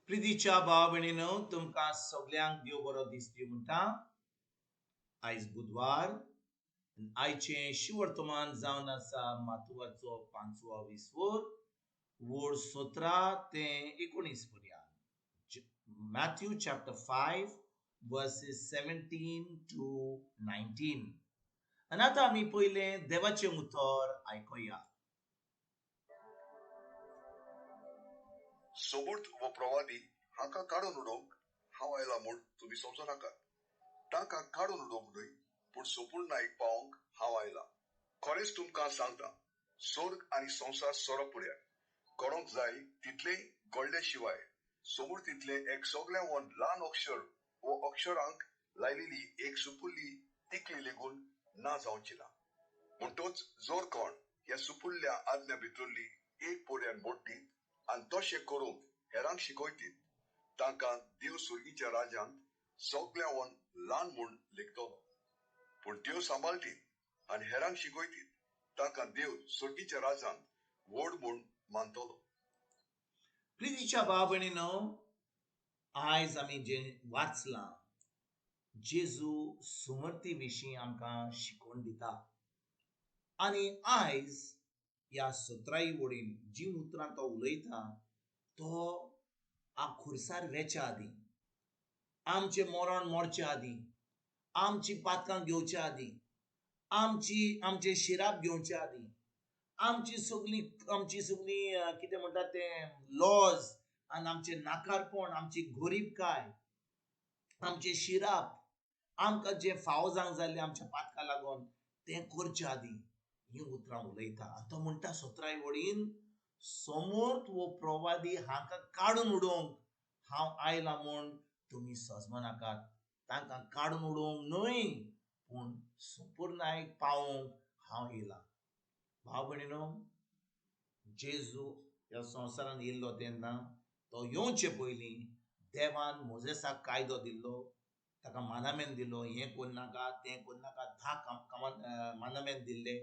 प्रितीच्या भाव भयणीनो, तुमकां सगल्यांक देव बरो दीस दिवं म्हणटा. आयज बुधवार, आयचें शिवर्तमान जावन आसा मातुवाचो पांचवो विस्वोर, वोड 17 ते 19 पर्यंत. Matthew chapter 5 verses 17 to 19. आनी आतां आमी पयलें देवाचें उतर आयकुया. सोबूत वो प्रवादी हांकां काडून उडोवंक हांव आयला म्हूण तुमी समजो नाकात. तांकां काडून उडोवंक न्हय, पूण सोपूर्णायक पावोवंक हांव आयला. खरेंच तुमकां सांगता, स्वर्ग आनी संवसार सोरो पुऱ्याक घडोवंक जाय तितलें घडले शिवाय सोमूर्तींतलें एक सगळ्यां ल्हान अक्षर वो अक्षरांक लायलेली एक सुपुल्ली तिकली लेगून ना जावची ना. म्हणटच जोर कोण ह्या सुपुल्ल्या आज्ञा भितरली एक पोड्यान मोडटीत आनी तशें करूंक हेरांक शिकयतीत, तांकां देव सुर्गीच्या राजांत सगळ्यावन ल्हान म्हूण लेखतलो. पूण देव सांबाळटीत आनी हेरांक शिकयतीत, तांकां देव सुर्गीच्या राजांत व्हड म्हूण मानतलो. प्रितीच्या भाव भयणीनो, आयज आमी जें वाचलां, जेजू सुमर्ती विशीं आमकां शिकोवन दिता. आनी आयज ह्या 17 वडीन जी उतरां तो उलयता, तो खुर्सार वेच्या आदीं, आमचें मरण मरचे आदीं, आमची पातकां घेवच्या आदीं, आमचें शिराप घेवच्या आदीं, आमची सगळी कितें म्हणटा तें लॉज आनी आमचें नाकारपण, आमची गोरीबकाय, आमचें शिराप, आमकां जें फावो जावंक जाल्लें आमच्या पातकां लागून तें करच्या आदीं हीं उतरां उलयता. आनी तो म्हणटा 17 वडीन, समर्थ वो प्रवादी हांकां काडून उडोवंक हांव आयला म्हूण तुमी सजमनाकात. तांकां काडून उडोवंक न्हय, पूण संपूर्णायक पावोवंक हांव येयला. भाव भयणीनो, जेजू ह्या संवसारांत येयल्लो तेन्ना तो येवचे पयलीं देवान मोजेसाक कायदो दिल्लो, ताका मानामेन दिलो, हें करनाका तें करनाका, 10 मानामेन दिल्ले.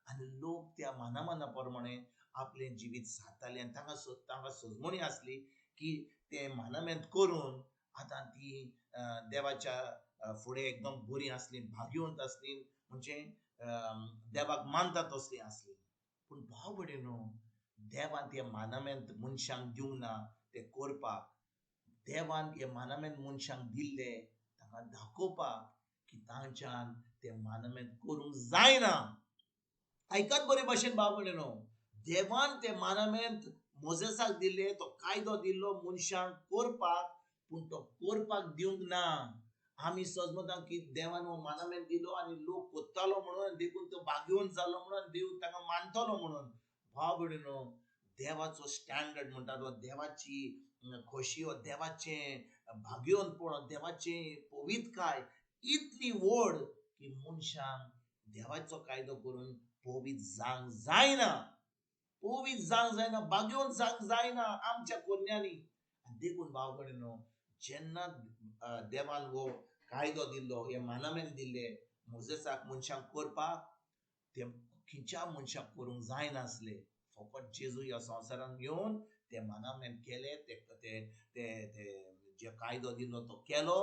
आनी लोक त्या मानामाना प्रमाणे आपलें जिवीत सारताले. आनी तांकां सजमणी आसली की तें मानामेंत करून आतां ती देवाच्या फुडें एकदम बरी आसली, भाग्यवंत आसली, म्हणजे देवाक मानता तसली आसली. पूण भाव भयणीनो, देवान ते मानामेंत मनशांक दिवंक ना ते करपाक. देवान हे मानामेंत मनशांक दिल्ले तांकां दाखोवपाक की तांच्यान ते मानामेंत करूंक जायना. आयकात बरे भाशेन भाव भयणीनो, देवान ते मानामेंत मोजेसाक दिल्ले, तो कायदो दिल्लो मनशांक करपाक, पूण तो करपाक दिवंक ना. आमी सजमता की देवान हो मानामेंत दिलो आनी लोक कोत्तालो म्हणून, देखून तो भाग्यवंत जालो म्हणून, देव ताका मानतलो म्हणून. भाव भयणीनो, देवाचो स्टँडर्ड म्हणटा तो, देवाची खोशी, हो देवाचें भाग्यवंतपण, देवाचें पवित्रकाय इतली व्हड की मनशांक देवाचो कायदो करून पवित्र जावंक जायना, पवित्र जावंक जायना, भाग्यवंत जावंक जायना आमच्या कोन्यांनी. आनी देखून भाव भयणीनो, जेन्ना देवान हो कायदो दिल्लो, हे मानामेन दिल्ले मोजेसाक मनशांक करपाक, ते खंयच्या मनशाक करूंक जायनासले. फकत जेजू ह्या संवसारांत येवन ते मानामेन केले, ते ते ते जे कायदो दिल्लो तो केलो.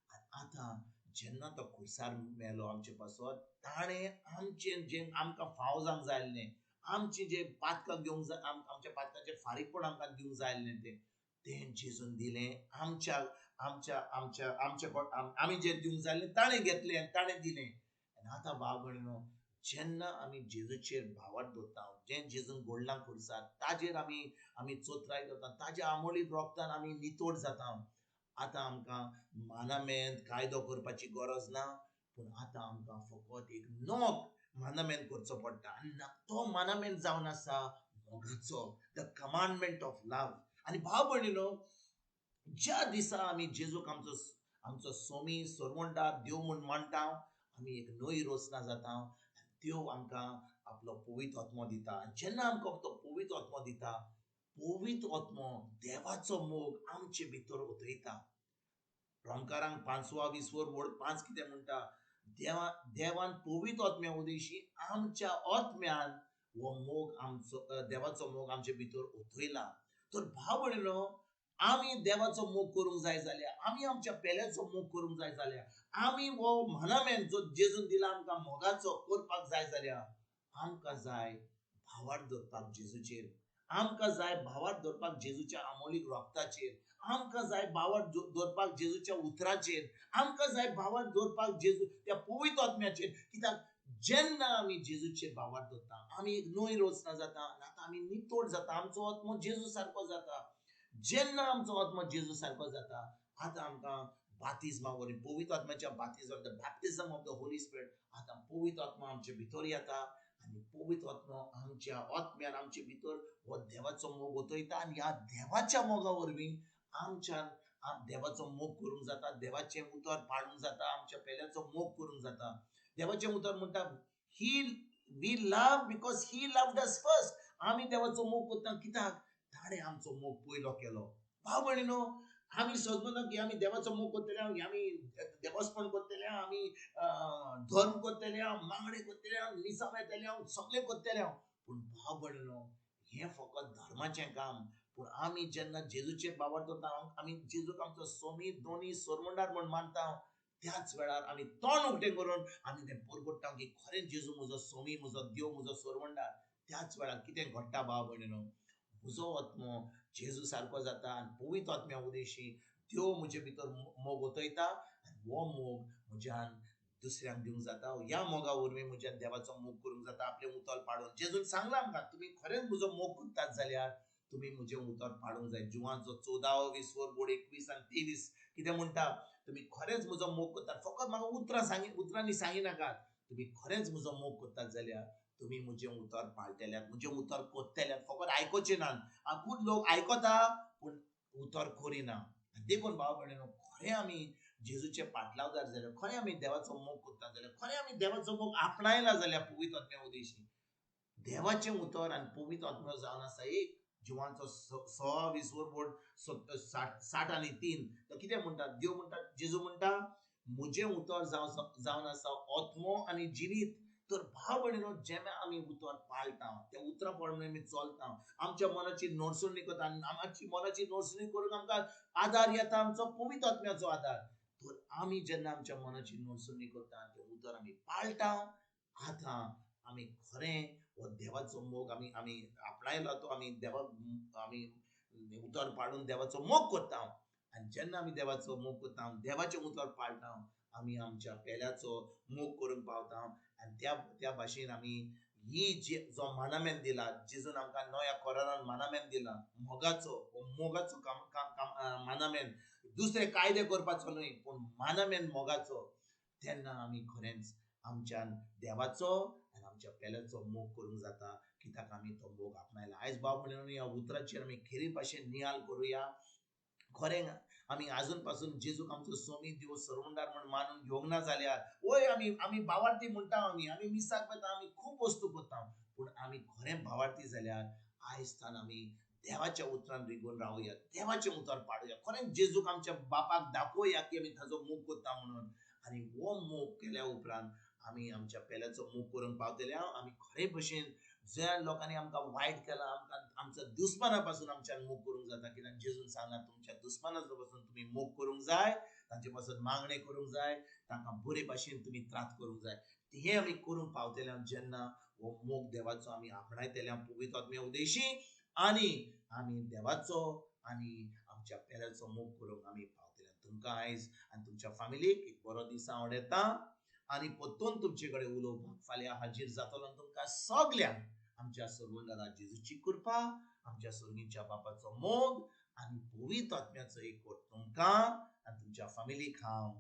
आनी आतां जेन्ना तो खुर्सार मेलो आमचे पासत, ताणें आमचें जें आमकां फावो जावंक जाय आसलें, आमचें जें पातकां घेवंक जाय, आमच्या पातकांचें फारीकपण आमकां दिवंक जाय आसलें, तें तें जेजून दिलें. आमच्या आमच्या आमच्या आमच्या आमी जें दिवंक जाय आसलें ताणें घेतलें आनी ताणें दिलें. आनी आतां भाव भयणीनो, जेन्ना आमी जेजूचेर भावार्थ दवरता, जें जेजून घडलां खुर्सार ताजेर आमी चोत्राय करता, ताज्या आमोळीत रोगतान आमी नितोड जाता. आतां आमकां मानामेंत कायदो करपाची गरज ना, पूण आतां आमकां फकत एक नोक मानामेंत करचो पडटा. आनी तो मानामेंत जावन आसा मोगाचो, the commandment of love. आनी भाव भयणीनो, ज्या दिसा आमी जेजूक आमचो सोमी सरवंडा देव म्हूण मानता, आमी एक नवी रचना जाता. देव आमकां आपलो पवित्र आत्मो दिता. आनी जेन्ना आमकां तो पवित्र आत्मो दिता, पवित्र आत्मो देवाचो मोग आमचे भितर उतरयता. रोमकारांक 5 वोड 5 कितें म्हणटा, देवान पवित्र आत्म्या उदेशी आमच्या आत्म्यान हो मोग आमचो, देवाचो मोग आमचे भितर उतरयला. तर भाव भयणीनो, आमी देवाचो मोग करूंक जाय जाल्यार, आमी आमच्या पेल्याचो मोग करूंक जाय जाल्यार, आमी हो मानामेन जो जेजून दिला आमकां मोगाचो करपाक जाय जाल्यार आमकां जाय भावार्थ दवरपाक जेजूचेर, आमकां जाय भावार्थ दवरपाक जेजूच्या आमोलीक रोगताचेर, आमकां जाय भावार्थ दवरपाक जेजूच्या उतराचेर, आमकां जाय भावार्थ दवरपाक जेजू त्या पवित्र आत्म्याचेर. कित्याक जेन्ना आमी जेजूचेर भावार्थ दवरता आमी एक नवी रचना जाता, आतां आमी नितोड जाता, आमचो आत्मो जेजू सारको जाता. जेन्ना आमचो आत्मो जेजू सारको जाता आतां आमकां बातिज्मा वरवीं पवित्र आत्म्याच्या बातिज्मा, the baptism of the Holy Spirit, आतां पवित्र आत्मा आमचे भितर येता आनी पवित्र आत्मो आमच्या आत्म्यान आमचे भितर हो देवाचो मोग ओतयता आनी ह्या देवाच्या मोगा वरवीं आमच्यान देवाचो मोग करूंक जाता, देवाचें उतर पाळूंक जाता, आमच्या पेल्याचो मोग करूंक जाता. देवाचें उतर म्हणटा he we love because he loved us first. आमी देवाचो मोग करता कित्याक ताणें आमचो मोग पयलो केलो. भाव भयणीनो, आमी समजना की आमी देवाचो मोग करतले, आमी देवस्पण करतले, आमी धर्म करतले, मागणें करतले, मिसां येतले, सगळें करतले. पूण भाव भयणीनो, हें फकत धर्माचें काम. पूण आमी जेन्ना जेजूचेर भावार्थ दवरता, आमी जेजूक आमचो सोमी दोनी सोरमंडार म्हूण मानता, त्याच वेळार आमी तोंड उक्तें करून आमी तें परगट्टा की खरें जेजू म्हजो सोमी, म्हजो देव, म्हजो सोरमंडार. त्याच वेळार कितें घडटा भाव भयणीनो, म्हजो आत्मो जेजू सारको जाता आनी पवित्र आत्म्या उदेशी देव म्हजे भितर मोग ओतयता आनी हो मोग म्हज्यान दुसऱ्यांक दिवंक जाता. ह्या मोगा वरवीं म्हज्यान देवाचो मोग करूंक जाता आपलें उतर पाडून. जेजून सांगलां आमकां, तुमी खरेंच म्हजो मोग करतात जाल्यार तुमी म्हजें उतर पाडूंक जाय. जुवांचो 14 20 बोर्ड 21 आनी 23 कितें म्हणटा, तुमी खरेंच म्हजो मोग करतात, फकत म्हाका उतरां सांगी उतरांनी सांगिनाकात, तुमी खरेंच म्हजो मोग करतात जाल्यार तुमी म्हजें उतर पाळटेल्यात, म्हजें उतर कोत्तेल्यात, फकत आयकोचें ना. खूब लोक आयकता पूण उतर करिना. देखून भाव भयणीनो, खरें आमी जेजूचे पाटलावदार जाल्यार, खरें आमी देवाचो मोग करता जाल्यार, खरें आमी देवाचो मोग आपणायला जाल्यार पवित्र आत्म्या उदेशी देवाचें उतर आनी पवित्र आत्म्या जावन आसा एक. जिवांचो 16 20 बोर्ड 60 आनी 3 तो कितें म्हणटा, देव म्हणटा, जेजू म्हणटा म्हजें उतर जावन आसा आत्मो आनी जिवीत. तर भाव भयणीनो, जेन्ना आमी उतर पाळटा, त्या उतरां प्रमाणे आमी चलता, आमच्या मनाची नडसणी करता आनी आमची मनाची नडसणी करून आमकां आदार येता, आमचो पवित्र आत्म्याचो आदार. तर आमी जेन्ना आमच्या मनाची नडसणी करता आनी तें उतर आमी पाळटा, आतां आमी खरें हो देवाचो मोग आमी आमी आपणायला, तो आमी देवाक आमी उतर पाळून देवाचो मोग करता. आनी जेन्ना आमी देवाचो मोग करता, देवाचें उतर पाळटा, आमी आमच्या पेल्याचो मोग करूंक पावता. आनी त्या त्या भाशेन आमी ही जे जो मानामेन दिला, जेजून आमकां नव्या करारान मानामेन दिला मोगाचो, हो मोगाचो मानामेन, दुसरे कायदे करपाचो न्हय पूण मानामेन मोगाचो. तेन्ना आमी खरेंच आमच्यान देवाचो आनी आमच्या पेल्याचो मोग करूंक जाता, कित्याक आमी तो मोग आपणायला. आयज भाव म्हणून ह्या उतराचेर आमी खेरी भाशेन नियाल करुया. खरें आमी आजून पासून जेजूक आमचो सोमी देव सरवंडार म्हूण मानून घेवंक ना जाल्यार, वय आमी आमी भावार्थी म्हणटा, आमी आमी मिसाक वता, आमी खूब वस्तू करता, पूण आमी खरें भावार्थी जाल्यार आयज तान आमी देवाच्या उतरान रिगून रावया, देवाचें उतर पाडुया, खरें जेजूक आमच्या बापाक दाखोवया की आमी ताजो मोग करता म्हणून. आनी हो मोग केल्या उपरांत आमी आमच्या पेल्याचो मोग करूंक पावतले. आमी खरे भशेन ज्या लोकांनी आमकां वायट केला, आमकां आमच्या दुस्माना पासून आमच्यान मोग करूंक जाता. कित्याक जेजून सांगला, तुमच्या दुस्माना पासून तुमी मोग करूंक जाय, तांचे पासून मागणें करूंक जाय, तांकां बरे भाशेन तुमी त्रास करूंक जाय. हें आमी करूंक पावतले जेन्ना हो मोग देवाचो आमी आपणायतले पवित्र आत्म्या उदेशी, आनी आमी देवाचो आनी आमच्या पेल्याचो मोग करूंक आमी पावतले. तुमकां आयज आनी तुमच्या फामिलीक एक बरो दीस हांव येता आनी परतून तुमचे कडेन उलोवपाक फाल्यां हाजीर जातलो. तुमकां सगल्यांक आमच्या सर्वंडारा जेजूची कृपा, आमच्या सर्गीच्या बापाचो मोग आनी पवित्र आत्म्याचो एकवट तुमकां आनी तुमच्या फामिलीक हांव